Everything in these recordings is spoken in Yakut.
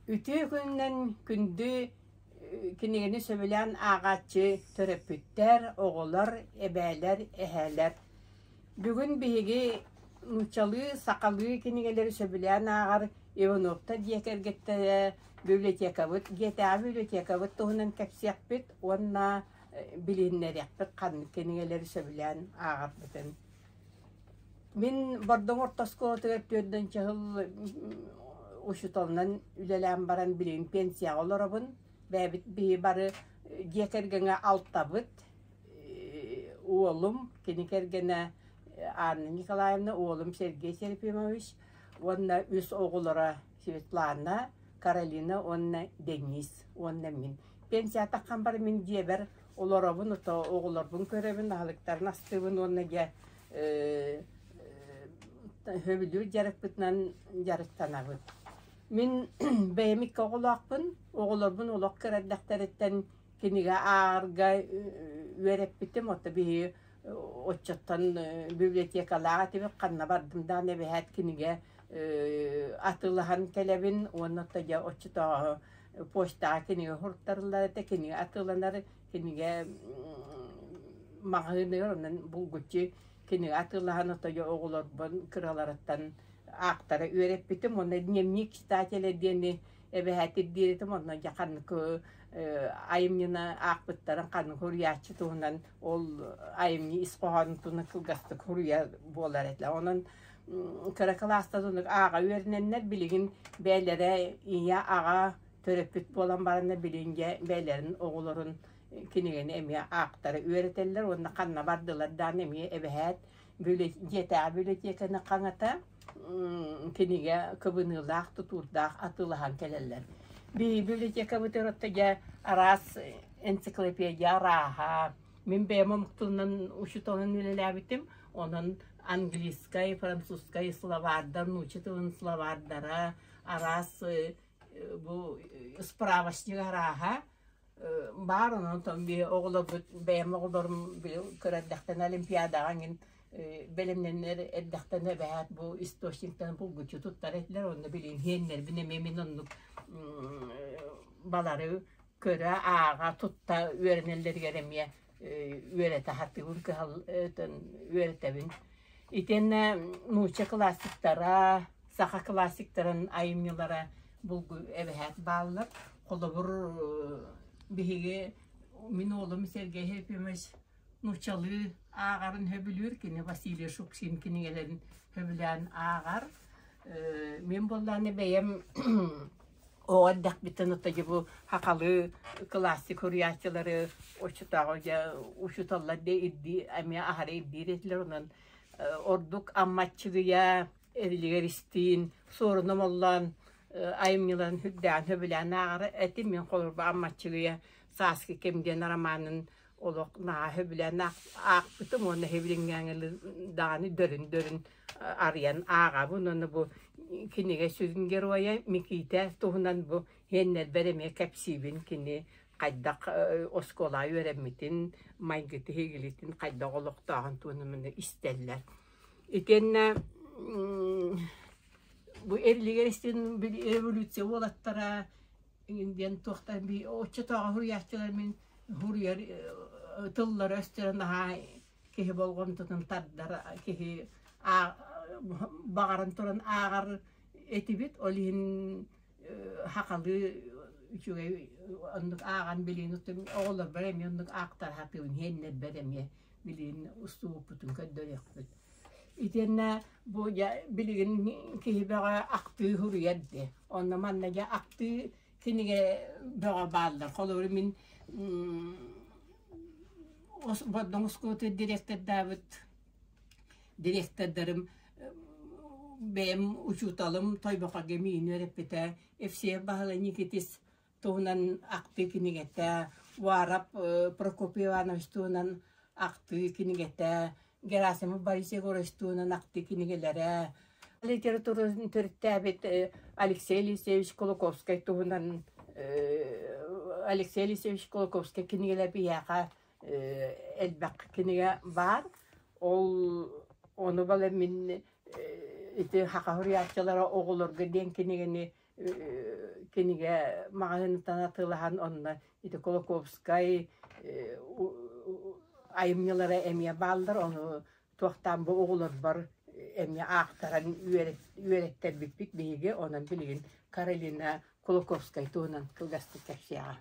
Үтүө күнүнэн күндү кинигэни сөбүлээн ааҕааччы төрөппүттэр, оҕолор, эбээлэр, эһээлэр. Бүгүн биһиги нууччалыы, сахалыы кинигэлэри сөбүлээн ааҕар Ивановтар дьиэ кэргэттэрэ библиотекабыт, дьиэтээҕи библиотекабыт туһунан кэпсиэхпит уонна билиһиннэриэхпит ханнык кинигэлэри сөбүлээн ааҕарбытын. Мин Бордоҥ орто оскуолатыгар түөрт сыл учууталынан үлэлээн баран билигин пенсияҕа олоробун. Бэйэбит биһи бары дьиэ кэргэҥҥэ алтабыт. Уолум, кини кэргэнэ Анна Николаевна, уолум Сергей Серафимович уонна үс оҕолоро Светлана, Каролина уонна Денис уонна мин. Пенсияҕа таххан баран мин дьиэбэр олоробун, ото оҕолорбун көрөбүн, аһылыктарын астыыбын уонна дьэ сөбүлүүр дьарыкпытынан дьарыктанабыт. Мин бэйэм икки оҕолоохпун. Оҕолорбун олох кыра эрдэхтэриттэн кинигэ ааҕарга үөрэппитим. Ото биһи оччоттон библиотекалаах этибит. Ханна бардым даҕаны эбэһээт кинигэ атыылаһан кэлэбин уонна ото дьэ оччотооҕу почтаҕа кинигэ суруттарыллар этэ, кинигэ атыыланар, кинигэ маҕаһыыныгар онон булгуччу кинигэ атыылаһан отойу оҕолорбун кыраларыттан аахтара үөрэппитим уонна дневник читателя диэни эбэһээт ирдиир этим онно дьэ ханнык айымньыны аахпыттарын ханнык суруйааччы туһунан ол айымньы ис хоһоонун туһунан кылгастык суруйар буолар этэ онон кыра кылаастан оннук ааҕа үөрэнэннэр билигин бэйэлэрэ ийэ аҕа төрөппүт буолан бараннар билигин дьэ бэйэлэрин оҕолорун кинигэни эмиэ аахтара үөрэтэллэр уонна ханна бардылар даҕаны эмиэ эбэһээт дьиэтээҕи библиотеканы хаҥата кинигэ кыбыныылаах тутуурдаах атыылаһан кэлэллэр. Биһиги библиотекабытыгар отто дьэ араас энциклопедия арааһа, мин бэйэм омук тылынан учууталынан үлэлээбитим, онон английскай, французскай словардар, нуучча тылын словардара, араас бу справочник арааһа баар онон оҕолорбут бэйэм оҕолорум кыра эрдэхтэн олимпиадаҕа эҥин бэлэмнэнэр эрдэхтэн эбээт бу источниктан булгуччу туттар этилэр онно билигин иһиэннэрбин эмиэ мин оннук балары көрө ааҕа тутта үөрэнэллэригэр эмиэ үөрэтэ сатыыбын кыһал үөрэтэбин итиэннэ нуучча классиктара саха классиктарын айымньылара булгу эбэһээт бааллар. Холобур, биһиги мин уолум Сергей Ефимович нууччалыы ааҕарын сөбүлүүр, кини Василий Шукшин кинигэлэрин сөбүлээн ааҕар. Мин буоллаҕына бэйэм оҕо эрдэхпиттэн ото дьэ бу сахалыы классик суруйааччылары оччотооҕу дьэ учууталлар да ирдии эмиэ аһара ирдиир этилэр онон ордук Аммаччыгыйа Эрилигэр истиин, Суоруна Моллоон айымньыларын үрдээҕин сөбүлээн ааҕар этим. Мин холобур Аммаччыгыйа «Сааскы кэм» диэн романын олох наһаа сөбүлээн аахпытым уонна билиҥҥээҥи даҕаны дөрүн-дөрүн арыйан ааҕабын уонна бу кинигэ сүрүн геройа Микиитэ туһунан бу иһэннэрбэр эмиэ кэпсиибин кини хайдах оскуолаҕа үөрэммитин, майгытын-сигилитин хайдах олохтооҕун туһунан истэллэр. Итиэннэ бу эрилигэр истин революция уолаттара диэн туохтан оччотооҕу суруйааччылар мин суруйар тыллара-өстөрө наһаа киһи болҕомтотун тардар, киһи баҕаран туран ааҕар этибит. Ол иһин сахалыы үчүгэй оннук ааҕан билигин оҕолорбор эмиэ оннук аахтара сатыыбын, иһиэннэрбэр эмиэ билигин устубуппутун көрдөрүөхпүт. Итиэннэ бу дьэ билигин киһи бөҕө ахтыы суруйар дии. Онно манна дьэ ахтыы кинигэ бөҕө бааллар. Холобур мин Бордоҥ оскуолатын директордаабыт директордарым бэйэм учууталым Тойбохойго миигин үөрэппитэ Евсеев Баһылай Никитис туһунан ахтыы кинигэтэ, Уарап Прокопий Иванович туһунан ахтыы кинигэтэ, Герасимов Борис Егорович туһунан ахтыы кинигэлэрэ, литературатын төрүттээбит Алексей Елисеевич Кулаковскай туһунан Алексей Елисеевич Кулаковскай кинигэлэр биһиэхэ элбэх кинигэ баар. Ол ону балар мин ити саха суруйааччылара оҕолорго диэн кинигэни. кинигэ маҕаһыыныттан атыылаһан онно ити Кулаковскай айымньылара эмиэ бааллар, ону туохтаан бу оҕолорбор эмиэ аахтаран үөрэттэрбиппит биһиги, онон билигин Каролина Кулаковскай туһунан кылгастык кэпсиэҕэ.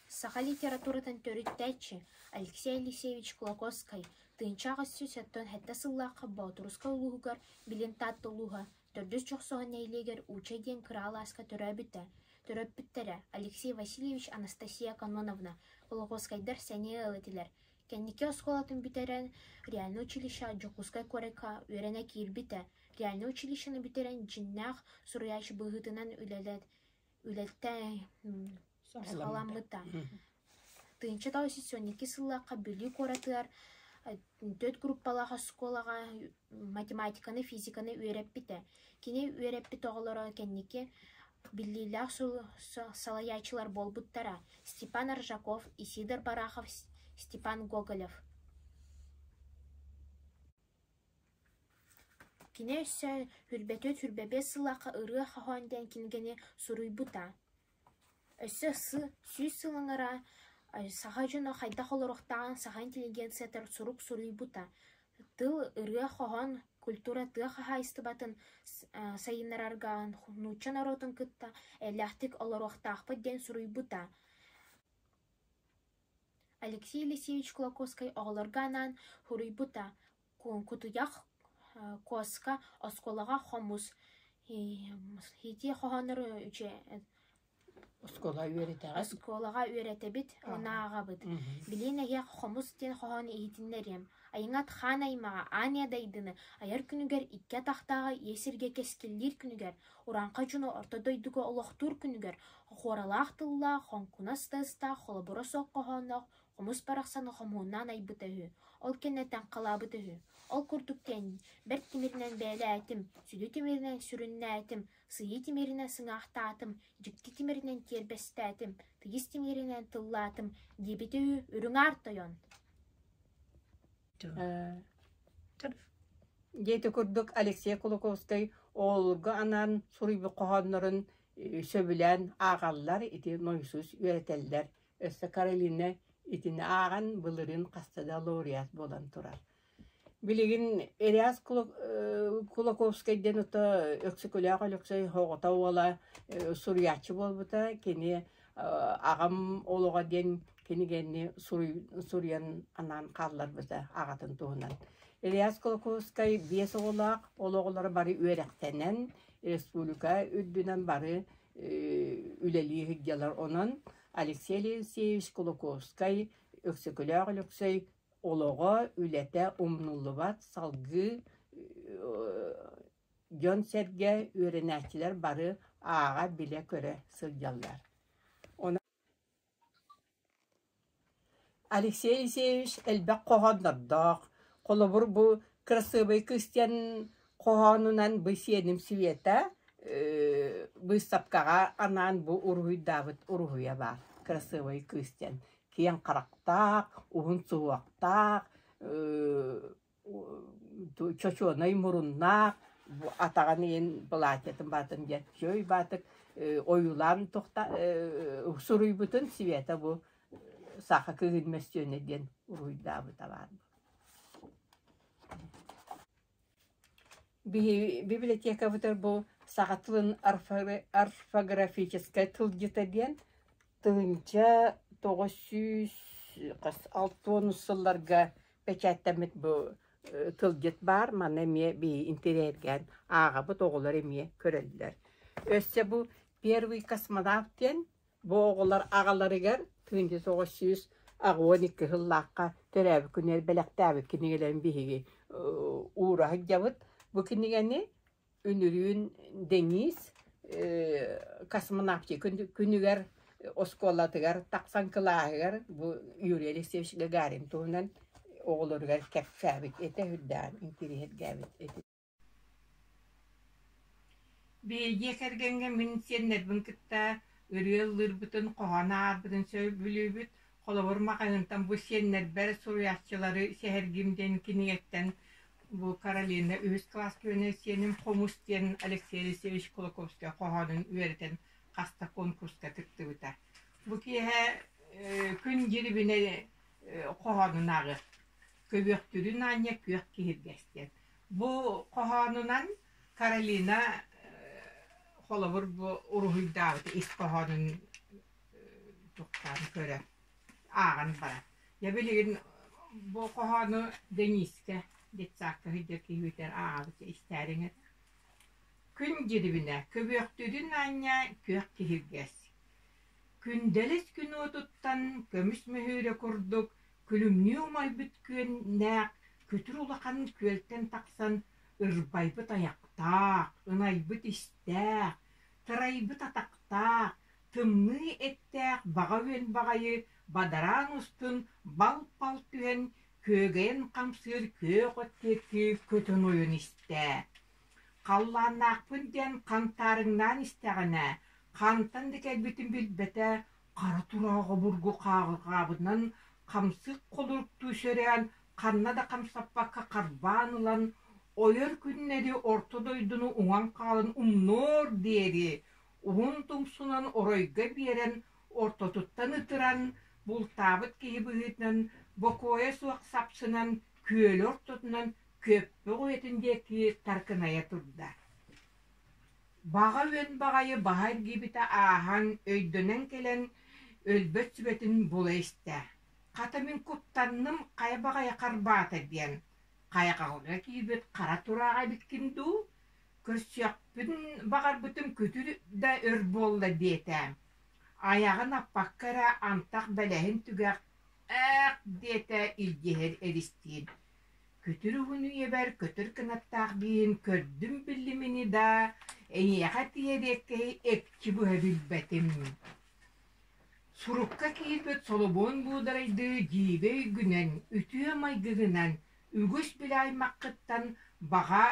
Саха литературатын төрүттээччи Алексей Алексеевич Кулаковскай 1877 сыллаахха Боотурусскай улууһугар Билин Таатта улууһа Төрдүс Дьохсоҕон нэһилиэгэр Уучай диэн кыра алааска төрөөбүтэ. Төрөппүттэрэ Алексей Васильевич Анастасия Кононовна Кулаковскайдар сэниэ ыал этилэр. Кэнники оскуолатын бүтэрэн реальнай училищеҕа Дьокуускай куоракка үөрэнэ киирбитэ. Реальнай училищены бүтэрэн дьиҥнээх суруйааччы быһыытынан үлэлэт үлэлтэн саҕаламмыта. 1912 сыллаахха Бүлүү куоратыгар төрт группалаах оскуолаҕа математиканы, физиканы үөрэппитэ. Кини үөрэппит оҕолоро кэнники биллиилээх салайааччылар буолбуттара: Степан Аржаков, Исидор Барахов, Степан Гоголев. Кини өссө 24-25 сыллаахха «Ырыа хоһоон» диэн кинигэни суруйбута. Өссө 100 сыл ыҥыра саха дьоно хайдах олоруохтааҕын саха интеллигенциятыгар сурук суруйбута. Тыл, ырыа, хоһоон, культура тыа хаһаайыстыбатын сайыннарарга нуучча норуотун кытта эллээхтик олоруохтаахпыт диэн суруйбута. Алексей Елисеевич Кулаковскай оҕолорго анаан суруйбута Кутуйах, куоска, оскуолаҕа хомус, ити хоһооннору Оскуола үөрэтэҕит? Оскуолаҕа үөрэтэбит уонна ааҕабыт. Билигин эһиэхэ хомус диэн хоһоону иһитиннэриэм. Айыҥат хаан аймаҕа аан ийэ дайдыны айар күнүгэр икки атахтааҕы ийэ сиргэ кэскиллиир күнүгэр, урааҥхай дьону орто дойдуга олохтуур күнүгэр, хуоралаах тыллаах, хоҥкунас тыастаах, холобура суох хоһоонноох Хомус барахсаны хомуһуннаан айбыта үһү, ол кэннэ таҥхалаабыта үһү. Ол курдук диэн бэрт тимиринэн бэйэлээтим, сүдү тимиринэн сүрүннээтим, сыйыы тимиринэн сыҥаахтаатым, дьикти тимиринэн тиэрбэстээтим, тыйыс тимиринэн тыллаатым диэбитэ үһү Үрүҥ Аар Тойон. Диэти курдук Алексей Кулаковскай оҕолорго анаан суруйбут хоһооннорун сөбүлээн ааҕаллар, ити нойсуус үөрэтэллэр. Өссө Каролина итини ааҕан былырыын хаста да лауреат буолан турар. Билигин Реас Кулаковскай диэн ото Өксөкүлээх Өлөксөй оҕото уола суруйааччы буолбута. Кини аҕам олоҕо диэн кинигэни суруйан анаан хаалларбыта аҕатын туһунан. Ильяс Кулаковскай биэс оҕолоох, ол оҕолоро бары үөрэхтэнэн, республика үрдүнэн бары үлэлии сылдьаллар. Онон Алексей Алексеевич Кулаковскай Өксөкүлээх Өлөксөй олоҕо, үлэтэ умнуллубат, салгыы дьон-сэргэ, үөрэнээччилэр бары ааҕа, билэ-көрө сылдьаллар. Алексей Алексеевич элбэх хоһооннордоох, холобур, бу «Кырасыабай кыыс» диэн хоһоонунан бу сиэним Света быыстапкаҕа анаан бу уруһуйдаабыт уруһуйа баар «Кырасыабай кыыс» диэн киэҥ харахтаах, уһун суһуохтаах, чочуонай муруннаах, атаҕын иһин былааччатын баатын диэн үчүгэй баатык ойуулаан тухта суруйбутун Света бу саха кыыһын мөссүөнэ диэн уруһуйдаабыта баар. Биһи библиотекабытыгар бу саха тылын орфографическай тылдьыта диэн 1960 сылларга бэчээттэммит бу тылдьыт баар, манна эмиэ биһи интэриэһиргээн ааҕабыт, оҕолор эмиэ көрөллөр. Өссө бу «Первый космонавт» диэн бу оҕолор аҕаларыгар 1982 сыллаахха төрөөбүт күнүгэр бэлэхтээбит кинигэлэрин биһиги уура сылдьабыт. Бу кинигэни Үнүрүүн Денис космонавтика күнүгэр оскуолатыгар тахсан кылааһыгар бу Юрий Алексеевич Гагарин туһунан оҕолоругар кэпсээбит этэ үрдээн интириэһиргээбит этэ. Биһиги кэргэҥҥэ мин сиэннэрбин кытта ырыа ыллыырбытын, хоһоон ааҕарбытын сөбүлүүбүт. Холобур, маҕаһыынтан бу сиэннэрбэр суруйааччылары сэһэргиим диэн кинигэттэн. Бу Каролина үһүс кылааска үөрэнэр сиэним Хомус диэн Алексей Алексеевич Кулаковскай хоһоонун үөрэтэн хаста конкурска кыттыбыта. Бу киэһэ күн дьирибинэ хоһоонун ааҕыах. Көбүөхтүүрүн аанньа күөх киһиргэс диэн. Бу хоһоонунан Каролина холобур бу уруһуйдаабыт ис хоһоонун туохтаан көрө ааҕан барар. Дьэ билигин бу хоһоону Денискэ детсадка сылдьар киһибитигэр ааҕабыт истээриҥ этэ. Күн дьирибинэ көбүөхтүүрүн аанньа күөх киһиргэс. Күндэлэс күн уотуттан көмүс мөһүүрэ курдук күлүмнүү умайбыт күөннээх күтүр улахан күөлтэн тахсан ырбайбыт айахтаах, ынайбыт истээх, тырайбыт атахтаах, тымныы эттээх баҕа үөн баҕайы бадараан устун бал-пал түһэн күөгэйэн хамсыыр күөх от диэки көтөн ойон истэ. Халлааннаахпын диэн хантаарыҥнаан истэҕинэ, хантан да кэлбитин билбэтэ, хара турааҕы обургу хааҕырҕаабытынан хамсык холоруктуу сөрөөн, ханна да хамсаппакка харбаан ылан, ойор күннэри орто дойдуну уҥан хаалан умнуор диэри, уһун тумсунан оройго биэрэн, ортотуттан ытыран, бултаабыт киһи быһыытынан бокуойа суох сапсынан күөлү ортотунан Күөппэх уйатын диэки таркынайа турда. Баҕа үөн баҕайы баһа эргийбитэ ааһан, өйдөнөн кэлэн, өлбөт сүбэтин була истэ. Хата мин куттанным, хайа баҕайы харбаата диэн. Хайҕалга киирбит хара турааҕа эбиккин дуу? Көрсүөхпүн баҕарбытым күтүр да өр буолла диэтэ. Айаҕын аппакка эрэ антах бэлэһин түгэх «Ээх» диэтэ илдьиһэр эристиин. Күтүр уһун үйэбэр көтөр кынаттаах бииһин көрдүм биллим ини да, эйиэхэ тиийэриэккэһи экчи быһа билбэтим. Сурукка киирбит Солобуон буударайдыы дьиибэ өйгүнэн, үтүө майгыгынан, үгүс билэ аймаххыттан баҕа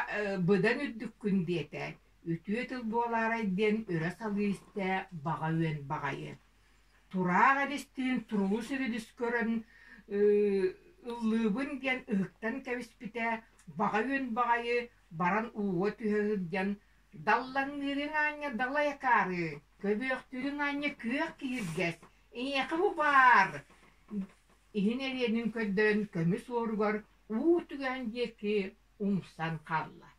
быдан үрдүккүн диэтэ, үтүө тыл буолаарай диэн өрө салыы истэ баҕа үөн баҕайы. Тураах эристиин турулус ирилис көрөн ыллыыбын диэн ыһыктан кэбиспитэ, баҕа үөн баҕайы баран ууга түһэ сылдьан даллаҥныырыҥ аанньа далай акаары, көбүөхтүүрүҥ аанньа күөх киһиргэс, эйиэхэ бу баар иһин эриэнин көрдөрөн көмүс уоругар уу түгээн диэки умсан хаалла.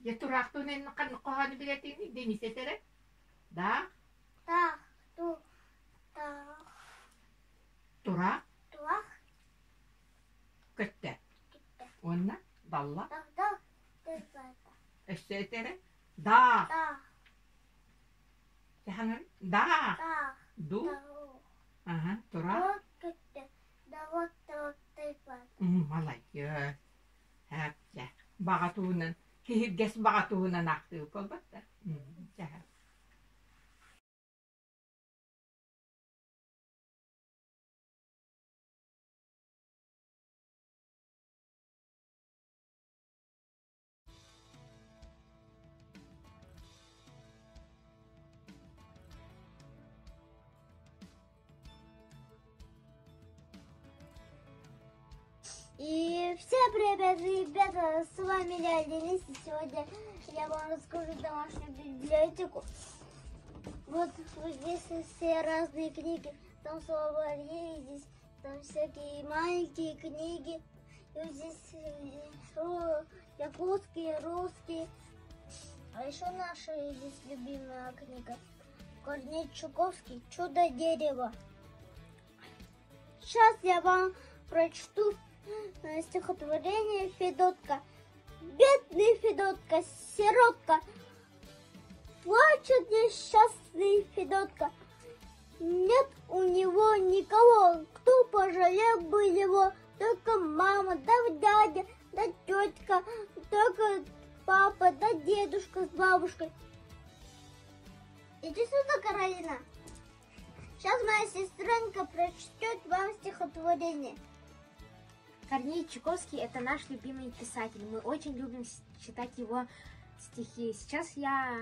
Дьэ тураахтуун эн хоһоону билэтиҥ Денис этэрэ? Да? Таах, ту, таах. Тураах? Тураах. Көттө. Көттө. Уонна далла? Дал, дал, Өссө этэрэ? Даах. Даах. Хаҥын? Даах. Даах. Ду. Аха, тураах. Көттө. Давот, давот, Малайыас. Һээп, баҕа туһунан, киһиргэс баҕа туһунан ахтыы буолбат да. И всем привет, ребята, с вами я, Денис, и сегодня я вам расскажу домашнюю библиотеку. Вот, вот здесь все разные книги, там словари, здесь там всякие маленькие книги. И вот здесь якутские, русские. А еще наша здесь любимая книга. Корней Чуковский «Чудо дерева». Сейчас я вам прочту стихотворение Федотка. Бедный Федотка, сиротка, плачет несчастный Федотка. Нет у него никого, кто пожалел бы его, только мама, да дядя, да тетка, только папа, да дедушка с бабушкой. Иди сюда, Каролина. Сейчас моя сестренка прочтет вам стихотворение. Корней Чуковский – это наш любимый писатель. Мы очень любим читать его стихи. Сейчас я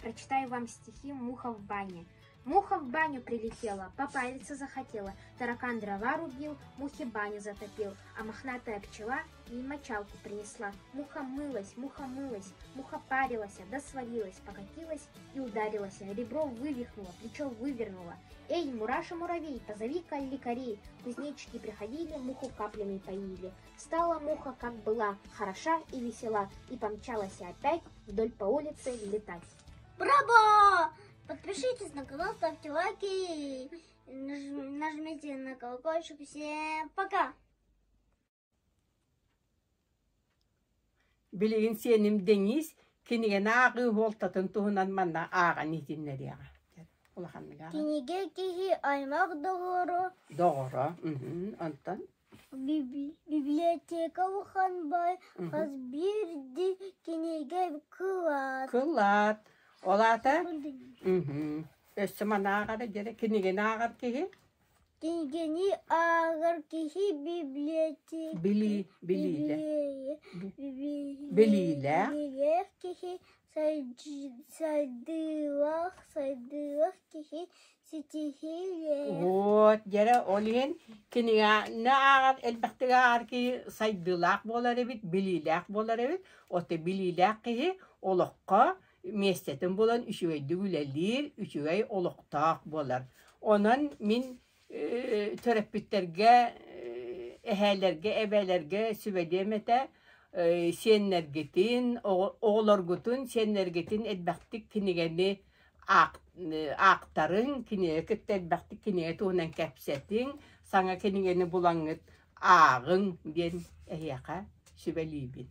прочитаю вам стихи «Муха в бане». Муха в баню прилетела, попариться захотела, таракан дрова рубил, мухе баню затопил, а мохнатая пчела ей мочалку принесла. Муха мылась, муха мылась, муха парилась, да свалилась, покатилась и ударилась, ребро вывихнула, плечо вывернула. Эй, мураша-муравей, позови-ка лекарей. Кузнечики приходили, муху каплями поили. Стала муха, как была, хороша и весела, и помчалась опять вдоль по улице летать. Браво! Подпишитесь на канал, ставьте лайки, нажмите на колокольчик. Всем пока! Билигин сиэним Денис кинигэни ааҕыы суолтатын туһунан манна ааҕан иһитиннэриэҕэ. Улаханнык ааҕан. Кинигэ киһи аймах доҕоро. Доҕоро. Онтон? Библиотека улахан баай хас биирдии кинигэ кылаат. Кылаат. Ол аата? Өссө маны ааҕара дьэрэ кинигэни ааҕар киһи? Кинигэни ааҕар киһи библиотека Билии, билиилэ. Билиилээх. Билиилээх киһи сайдыылаах, сайдыылаах киһи ситиһиилээх. Вот, дьэрэ, ол иһин кинигэни ааҕар элбэхтик ааҕар киһи сайдыылаах буолар эбит, билиилээх буолар эбит. Оттон билиилээх киһи олоххо миэстэтин булан үчүгэйдик үлэлиир, үчүгэй олохтоох буолар. Онон мин төрөппүттэргэ, эһээлэргэ, эбээлэргэ сүбэлиэм этэ, сиэннэргитин, оҕолоргутун, сиэннэргитин элбэхтик кинигэни аахтарыҥ, кинигэ кытта элбэхтик кинигэ туһунан кэпсэтиҥ, саҥа кинигэни булаҥҥыт ааҕыҥ диэн эһиэхэ сүбэлиибин.